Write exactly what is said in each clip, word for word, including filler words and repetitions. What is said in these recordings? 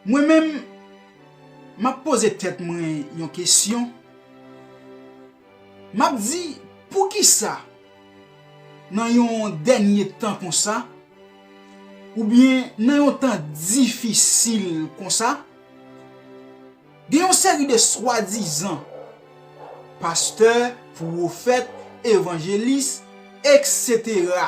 Mwen menm, m ap poze tèt mwen yon kesyon. M ap di, poukisa, nan yon dènye tan konsa, oubyen nan yon tan difisil konsa, gen yon seri de swadizan pastè, pwofèt, evanjelis, etsetera,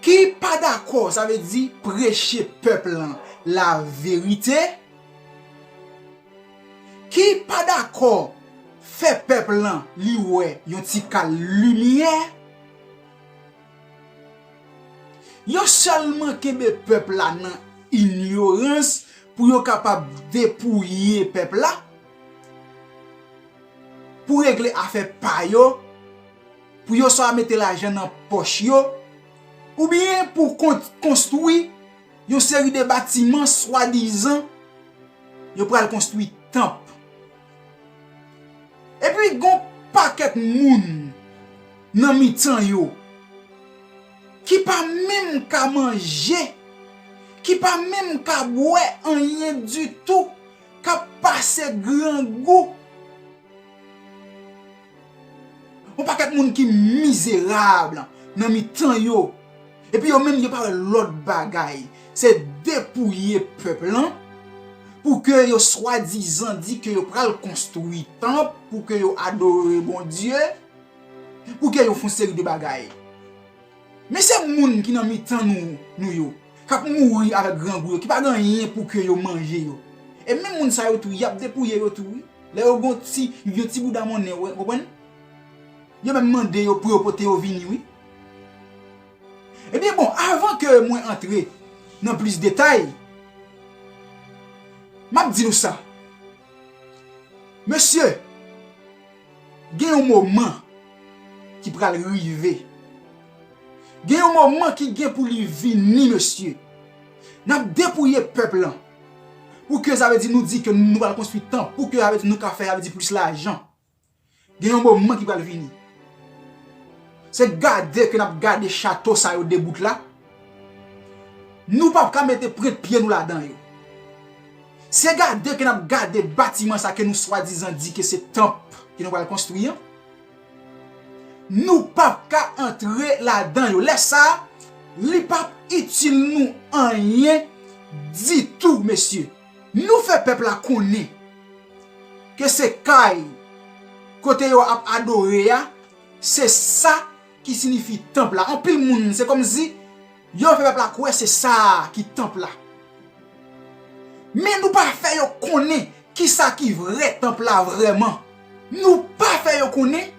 ki pa dakò, sa vle di preche pèp lan laverite, ki pa dakò fè pèp lan li wè yon ti kal limyè. Yo sèlman kenbe pèp la nan inyorans pou yo kapab depouye pèp la, pou regle afè pa yo, pou yo swa mete lajan nan pòch yo, oubyen pou kon-, konstwi yon seri de batiman swadizan yo pral konstwi tanp. Epi gon pakèt moun nan mitan yo ki pa menm ka manje, ki pa menm ka bwè anyen ditou, k ap pase grangou. Yon pakèt moun ki mizerab nan mitan yo. Epi yo menm yo pa wè lòt bagay. Se depouye pèp lan pou ke yo swadizan di ke yo pral konstwi tanp, pou ke yo adore Bondye, pou ke yo fè yon seri de bagay. Men se moun ki nan mitan nou, nou yo, k ap mouri avèk grangou yo, ki pa gen anyen pou ke yo manje yo. E menm moun sa yo tou, y ap depouye yo tou, wi. Lè yo gon ti, yon ti bouda monnen, w konprann? Yo menm mande yo pou yo pote yo vini, wi. Ebyen, bon, avan ke mwen antre nan plis detay, m ap di nou sa. Mesye, gen yon moman ki pral rive. Gen yon moman ki gen pou li vini, mesye. N ap depouye pèp lan. Pou ke sa vle di nou di ke nou pral konstwi tanp, pou ke sa vle di nou ka fè, sa vle di plis lajan. Gen yon moman ki pral vini. Se gade ke n ap gade chato sa yo debout la. Nou p ap ka mete prent pye nou ladan yo. Se gade ke n ap gade batiman sa ke nou swadizan di ke se tanp ke nou pral konstwi an. Nou p ap ka antre ladan yo. Lè sa a, li p ap itil nou anyen ditou, mesye. Nou fè pèp la konnen ke se kay kote yo ap adore a, se sa ki siyifi tanp la. Anpil moun, se kòmsi yo fè pèp la kwè se sa ki tanp la. Men nou pa fè yo konnen kisa ki vrè tanp la vrèman. Nou pa fè yo konnen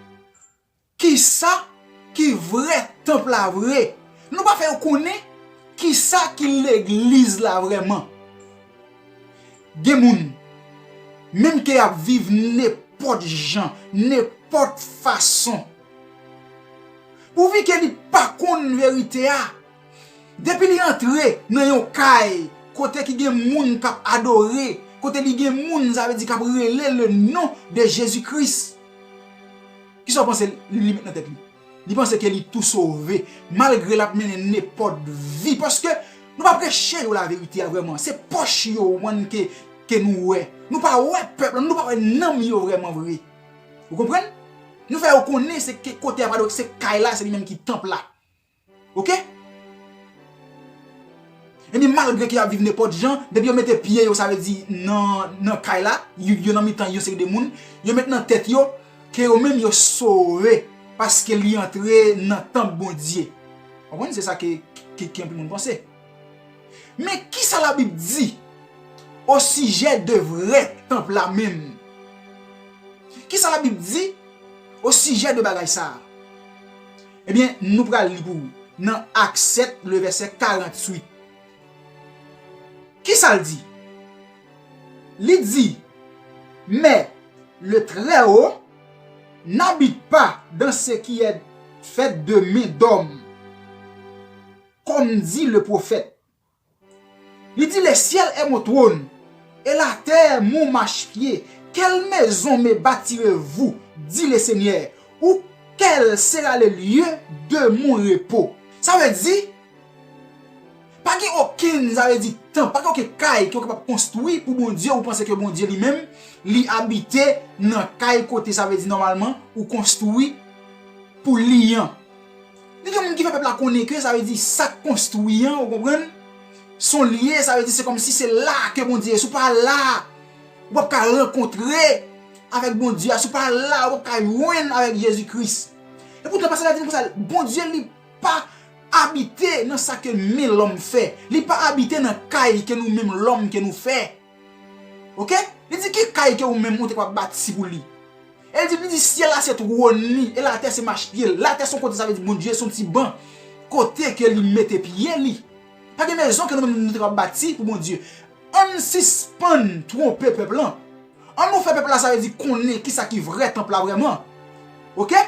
kisa ki vrè tanp la vre. Nou pa fè yo konnen kisa ki legliz la vrèman. Gen moun, menm ke y ap viv nenpòt jan, nenpòt fason, pouvi ke li pa konn verite a, depi li antre nan yon kay kote ki gen moun k ap adore, kote li gen moun, sa vle di k ap rele le non de Jezi Kris, kisa w panse li, li met nan tèt li? Li panse ke li tou sove, malgre l ap mennen nenpòt vi, paske nou pa preche yo laverite a vrèman. Se pòch yo, w konprann, ke, ke nou wè. Nou pa wè pèp la, nou pa wè nanm yo vrèman vre. Ou konprann? Nou fè yo konnen se ke kote a pa dwe, se kay la, se li menm ki tanp la. Oke? Ebyen, malgre ke y ap viv nenpòt jan, depi yo mete pye yo, sa vle di nan, nan kay la, yo, yo nan mitan yon seri de moun, yo met nan tèt yo ke yo menm yo sove, paske li antre nan tanp Bondye. Konprann? Se sa ke, ke, ke anpil moun panse. Men kisa Labib di osijè de vrè tanp la menm? Kisa Labib di osijè de bagay sa a? Ebyen, nou pral li pou ou nan Ak sèt, le vèsè karanntuit. Kisa l di? Li di, mais le Très-Haut n'habite pas dans ce qui est fait de main d'homme, comme dit le prophète. Li di, le ciel est mon trône, et la terre mon marchepied. Quelle maison me bâtirez-vous, dit le Seigneur, ou quel sera le lieu de mon repos? Sa vle di, Pa gen okenn, sa vle di, tanp, pa gen okenn kay ke w kapab konstwi pou Bondye, ou panse ke Bondye li menm, li abite nan kay kote, sa vle di, nòmalman, ou konstwi pou li an. Li gen moun ki fè pèp la konnen ke, sa vle di, sa k konstwi an, ou konprann? Se yon lye, sa vle di, se kòmsi se la ke Bondye ye. Si w pa la, ou p ap ka rankontre avèk Bondye a. Si w pa la, ou p ap ka jwenn avèk Jezi Kris. E poutan, pastè la di nou konsa, Bondye li pa abite nan sa ke men lòm fè. Li pa abite nan kay ke nou menm lòm ke nou fè. Oke? Li di ki kay ke ou menm ou te kapab bati pou li. E li di, li di syèl la se twòn li, e latè se mach pye l. Latè se yon kote, sa vle di Bondye se yon ti ban kote ke li mete pye li. Pa gen mezon ke nou menm nou te kapab bati pou Bondye. Ann sispann twonpe pèp lan. Ann nou fè pèp la, sa vle di konnen kisa ki vrè tanp la vrèman. Oke?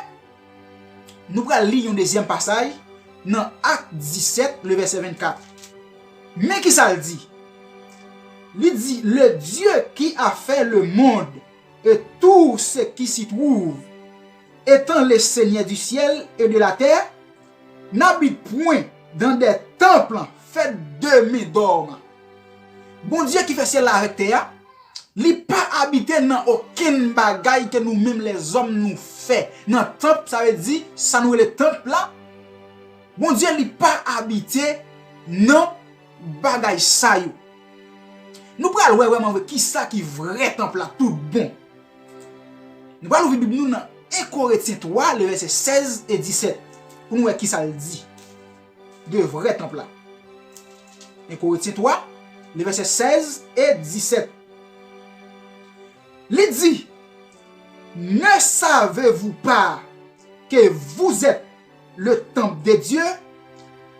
Nou pral li yon dezyèm pasaj nan Ak disèt, le vèsè vennkat. Men kisa l di. Li di, le Dieu qui a fait le monde et tout ce qui s'y trouve, étant le Seigneur du ciel et de la terre, n'habite point dans des temples faits de mains d'hommes. Bondye ki fè syèl la avèk tè a, li pa abite nan okenn bagay ke nou menm lèzòm nou fè. Nan tanp, sa vle di, sa nou rele tanp la, Bondye li pa abite nan bagay sa yo. Nou pral wè vrèman vre kisa ki vrè tanp la tout bon. Nou pral ouvri Bib nou nan en Korentyen twa, le vèsè sèz e disèt, pou nou wè kisa l di de vrè tanp la. En Korentyen twa, le vèsè sèz e disèt. Li di, ne savez-vous pas que vous êtes le temple de Dieu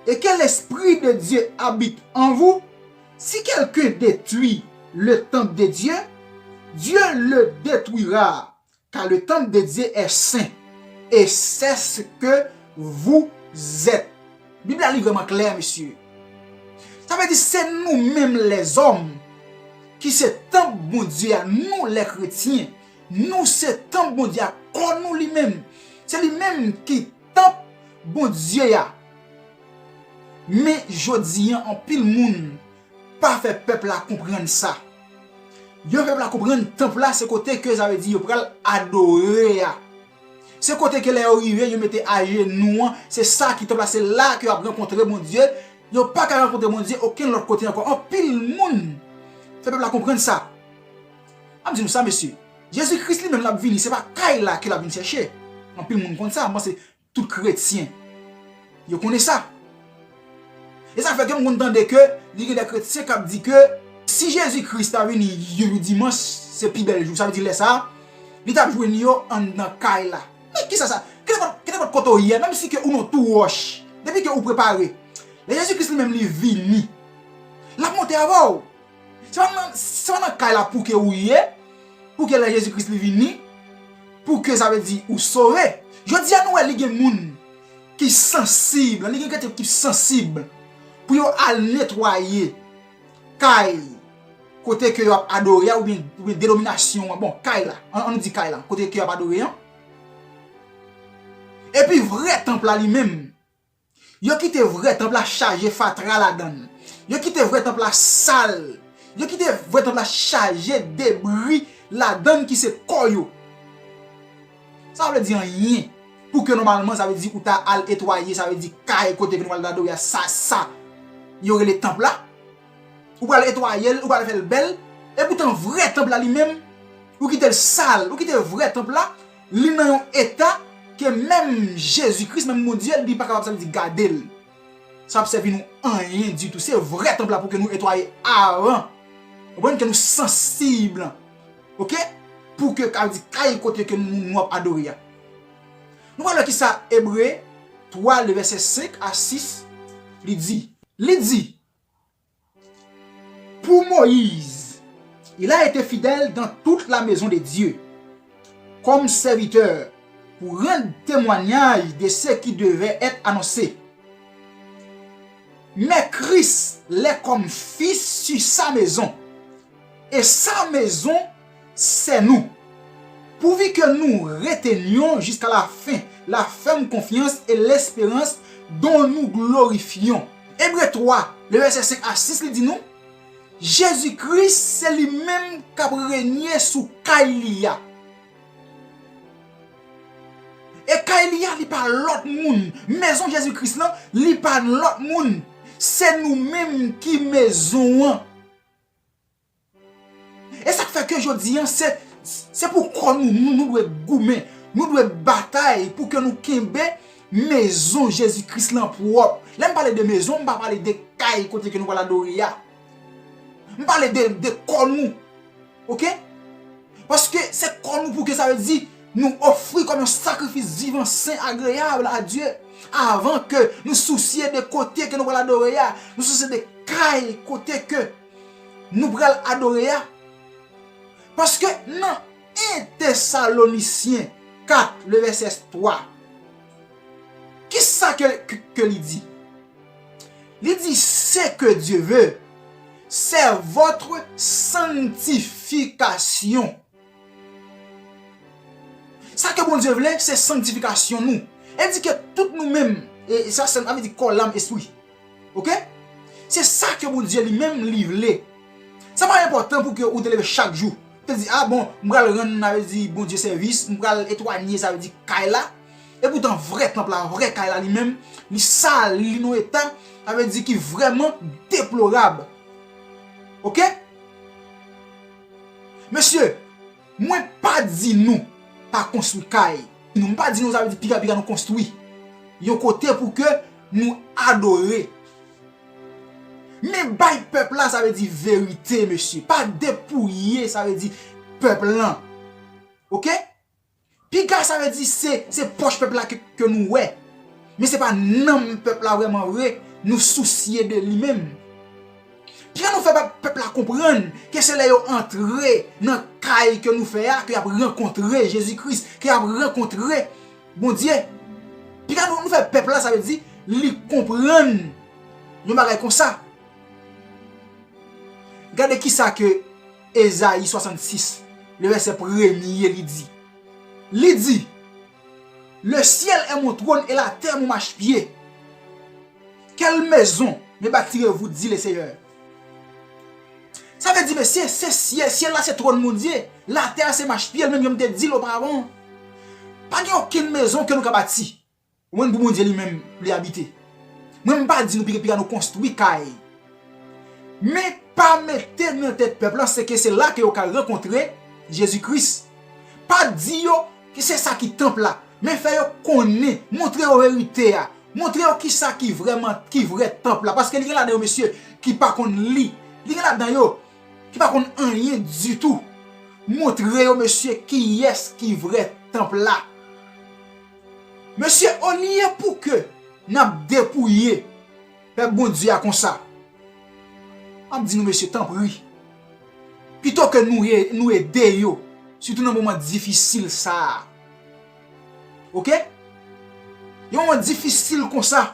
et que l'Esprit de Dieu habite en vous? Si quelqu'un détruit le temple de Dieu, Dieu le détruira, car le temple de Dieu est saint, et c'est ce que vous êtes. Bib la li vrèman klè, mesye. Sa vle di se nou menm lèzòm ki se tanp Bondye a, nou lè kretyen. Nou se tanp Bondye a, kò nou li menm. Se li menm ki tanp Bondye a. Men jodi an, anpil moun pa fè pèp la konprann sa. Yo fè pèp la konprann tanp la se kote ke sa vle di yo pral adore a. Se kote ke lè yo rive, yo mete ajenou an, se sa ki tanp la, se la ke yo ap rankontre Bondye. Yo pa ka rankontre Bondye okenn lòt kote ankò. Anpil moun fè pèp la konprann sa. M ap di nou sa, mesye. Jezi Kris li menm l ap vini, se pa kay la ke l ap vin chèche. Anpil moun konn sa, m panse tout kretyen yo konnen sa. E sa fè ke m konn tande ke li gen de kretyen k ap di ke si Jezi Kris ta vini yon jou dimanch, se pi bèl jou. Sa vle di lè sa a, li t ap jwenn yo anndan kay la. Men kisa sa? Kenenpòt, kenenpòt kote w ye a, menm si ke ou nan tou wòch, depi ke ou prepare, lè Jezi Kris li menm li vini, l ap monte avè w. Se pa nan, se pa nan kay la pou ke ou ye, pou ke lè Jezi Kris li vini, pou ke sa vle di ou sove. Jodi a nou wè li gen moun ki sansib, li gen kretyen ki sansib pou yo al netwaye kay kote ke yo ap adore a oubyen, oubyen denominasyon an. Bon, kay la, an, an nou di kay la, kote ke yo ap adore an. Epi vrè tanp la li menm, yo kite vrè tanp la chaje fatra ladan l. Yo kite vrè tanp la sal. Yo kite vrè tanp la chaje debri ladan l ki se kò yo. Sa pa vle di anyen. Pou ke nòmalman, sa vle di ou ta al etwaye, sa vle di kay kote ke nou al adore a, sa, sa yo rele tanp la. Ou pral etwaye l, ou pral fè l bèl. E poutan vrè tanp la li menm, ou kite l sal, ou kite vrè tanp la, li nan yon eta ke menm Jezi Kris, menm Bondye, li pa kapab, sa vle di gade l. Sa p ap sèvi nou anyen ditou. Se vrè tanp la pou ke nou etwaye avan. Konprann ke nou sansib. Oke? Pou ke, sa vle di kay kote ke nou, nou ap adore a. Nou pral wè kisa Ebre twa, le vèsè senk a sis, li di. Li di, Pour Moïse, il a été fidèle dans toute la maison de Dieu, comme serviteur, pour rendre témoignage de ce qui devait être annoncé. Mais Christ l'est comme fils sur sa maison, et sa maison, c'est nous. Pourvu que nous retenions jusqu'à la fin la ferme confiance et l'espérance dont nous glorifions. Ebre twa, Le vèsè senk a sis, li di nou, Jezi Kris, se li menm k ap renye sou kay li a. E kay li a, li pa lòt moun. Mezon Jezi Kris lan, li pa lòt moun. Se nou menm ki mezon an. E sa k fè ke jodi an, se, se pou kò nou, nou, nou dwe goumen, nou dwe batay pou ke nou kenbe mezon Jezi Kris lan pwòp. Lè m pale de mezon, m pa pale de kay kote ke nou pral adore a. M pale de, de kò nou. Oke? Paske se kò nou pou ke sa vle di nou ofri kòm yon sakrifis vivan, sen, agreyab a Dye. Avan ke nou sousye de kote ke nou pral adore a, nou sousye de kay kote ke nou pral adore a. Paske nan en Tesalonisyen kat, le vèsè twa, kisa ke, ke, ke li di? Li di, ce que Dieu veut, c'est votre sanctification. Sa ke Bondye vle, se sanktifikasyon nou. E di ke tout nou menm, e sa, sa vle di kò, lanm, espri. Oke? Se sa ke Bondye li menm li vle. Sa pa enpòtan pou ke ou te leve chak jou. Ou te di, a bon, m pral rann, sa vle di, Bondye sèvis, m pral etwanye, sa vle di, kay la. Epoutan, vrè tanp la, vrè kay la li menm, li sal, li nan eta, sa vle di ki vrèman deplorab. Oke? Mesye, mwen pa di nou pa konstwi kay. Nou, m pa di nou sa vle di piga piga nou konstwi yon kote pou ke nou adore. Men bay pèp la, sa vle di verite, mesye. Pa depouye, sa vle di pèp lan. Oke? Piga, sa vle di se, se pòch pèp la ke, ke nou wè. Men se pa nanm pèp la vrèman vre, nou sousye de li menm. Piga nou fè pèp, pèp la konprann ke se lè yo antre nan kay ke nou fè a, ke y ap rankontre Jezi Kris, ke y ap rankontre Bondye. Piga nou, nou fè pèp la, sa vle di, li konprann yon bagay konsa. Gade kisa ke Ezayi swasannsis, le vèsè premye, li di. Li di, Le ciel est mon trône et la terre mon marchepied. Quelle maison me bâtirez-vous, dit le Seigneur. Sa vle di, mesye, se syèl, syèl la se twòn Bondye, latè a se machpye l, menm jan m te di l oparavan. Pa gen okenn mezon ke nou ka bati. Ou konprann, pou Bondye li menm, li abite. Mwen, m pa di nou piga, piga nou konstwi kay. Men pa mete nan tèt pèp lan, se ke se la ke yo ka rankontre Jezi Kris. Pa di yo ke se sa ki tanp la, men fè yo konnen, montre yo verite a, montre yo kisa ki vrèman, ki vrè tanp la, paske li gen ladan yo, mesye, ki pa konn li. Li gen ladan yo ki pa konn anyen ditou. Montre yo, mesye, kiyès ki vrè tanp la. Mesye, olye pou ke n ap depouye pèp Bondye a konsa, m ap di nou, mesye, tanpri, pito ke nou e-, nou ede yo, sitou nan moman difisil sa a. Oke? Yon moman difisil konsa,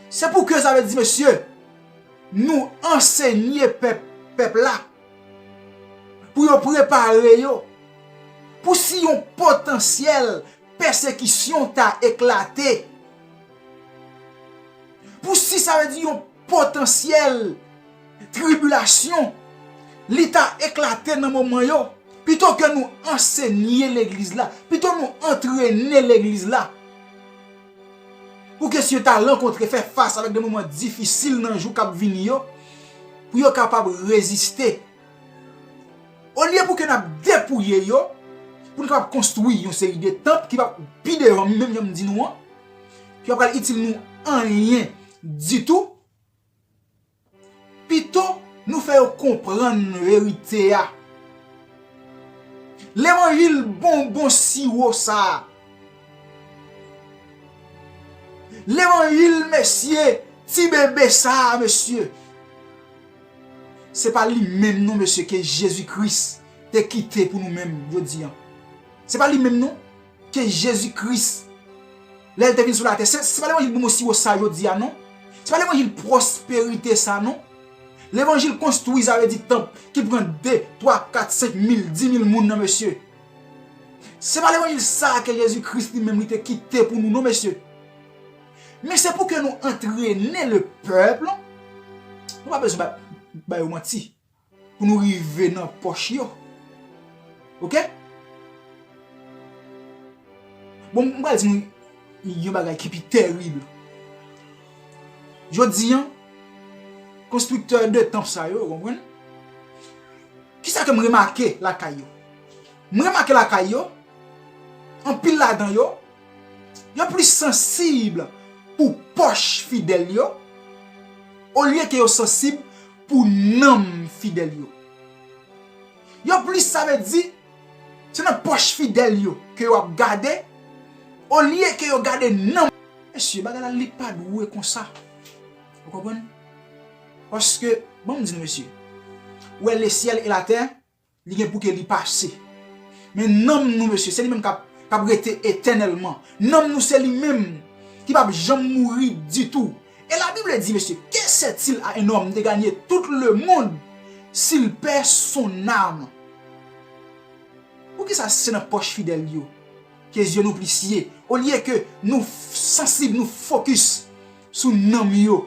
se pou ke sa vle di, mesye, nou ansenye pèp, pèp la, pou yo prepare yo, pou si yon potansyèl pèsekisyon ta eklate, pou si sa vle di yon potansyèl tribilasyon, li ta eklate nan moman yo, pito ke nou ansenye legliz la, pito nou antrene legliz la, pou ke si yo ta rankontre, fè fas avèk de moman difisil nan jou k ap vini yo, pou yo kapab reziste. Olye pou ke n ap depouye yo, pou n kapab konstwi yon seri de tanp ki p ap pi devan, menm jan m di nou an, ki p ap pral itil nou anyen ditou, pito nou fè yo konprann verite a. Levanjil bonbon siwo sa a. Levanjil, mesye, ti bebe sa a, mesye. Se pa li menm non, mesye, ke Jezi Kris te kite pou nou menm jodi an. Se pa li menm non, ke Jezi Kris, lè l te vin sou latè. Se, se pa levanjil bonbon siwo sa jodi a non. Se pa levanjil pwosperite sa non. Levanjil konstwi, sa vle di tanp ki pran de, twa, kat, senk mil, di mil moun nan, mesye. Se pa levanjil sa a ke Jezi Kris li menm li te kite pou nou non, mesye. Men se pou ke nou antrene le pèp. Nou pa bezwen ba, ba yo manti pou nou rive nan pòch yo. Oke? Bon, m pral di nou yon bagay ki pi tèrib. Jodi an, konstriktè de tanp sa yo, ou konprann? Kisa ke m remake lakay yo? M remake lakay yo, anpil ladan yo, yo plis sansib pou pòch fidèl yo, olye ke yo sansib pou nanm fidèl yo. Yo plis, sa vle di, se nan pòch fidèl yo ke yo ap gade, olye ke yo gade nanm. Mesye, bagay la, li pa dwe konsa. Ou konprann? Paske, ban m di nou, mesye, ou wè lesyèl e latè, li gen pou ke li pase. Men nanm nou, mesye, se li menm k ap, k ap rete etènèlman. Nanm nou, se li menm ki p ap janm mouri ditou. Et la Bible dit, mesye, que sert-il à un homme de gagner tout le monde s'il perd son âme? Poukisa se nan pòch fidèl yo ke zye nou plis ye, olye ke nou f-, sansib, nou fokis sou nanm yo?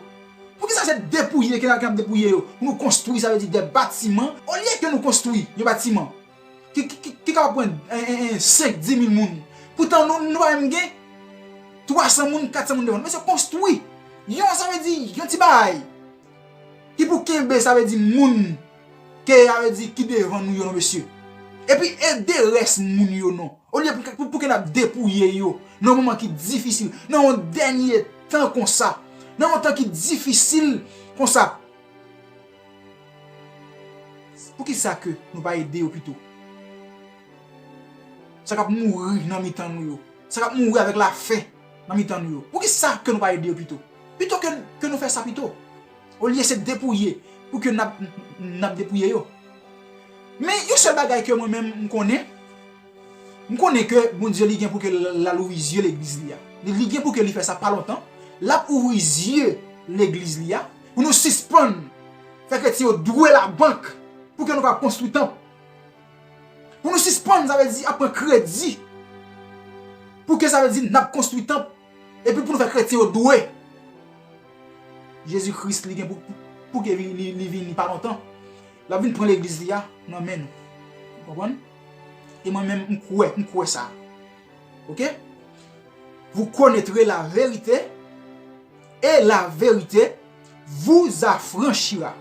Poukisa se depouye ke n ap, ke n ap depouye yo pou nou konstwi, sa vle di, de batiman, olye ke nou konstwi yon batiman ki, ki, ki, ki kapab pran, en, en, en, senk, dis mil moun? Poutan nou, nou pa menm gen twa san moun, kat san moun devan nou. Men se konstwi yon, sa vle di, yon ti bagay ki pou kenbe, sa vle di, moun ke, sa vle di, ki devan nou yo, non, mesye. Epi ede rès moun yo, non. Olye pou, pou, pou ke n ap depouye yo nan yon moman ki difisil, nan yon dènye tan konsa, nan yon tan ki difisil konsa. Poukisa ke nou pa ede yo pito? Sa k ap mouri nan mitan nou yo, sa k ap mouri avèk lafen nan mitan nou yo, poukisa ke nou pa ede yo pito? Pito ke, ke nou fè sa pito, olye se depouye pou ke n ap, n ap depouye yo. Men yon sèl bagay ke mwen menm m konnen, m konnen ke Bondye li gen pou ke l, l al ouvri zye legliz li a. Li, li gen pou ke li fè sa pa lontan. L ap ouvri zye legliz li a pou nou sispann fè kretyen yo dwe labank pou ke nou ka konstwi tanp. Pou nou sispann, sa vle di, ap pran kredi pou ke, sa vle di, n ap konstwi tanp, epi pou nou fè kretyen yo dwe. Jezi Kris, li gen pou, pou, pou ke li, li, li vini pa lontan. L ap vin pran legliz li a nan men nou. Ou konprann? E mwen menm, m kwè, m kwè sa. Oke? Vous connaîtrez la vérité, et la vérité vous affranchira.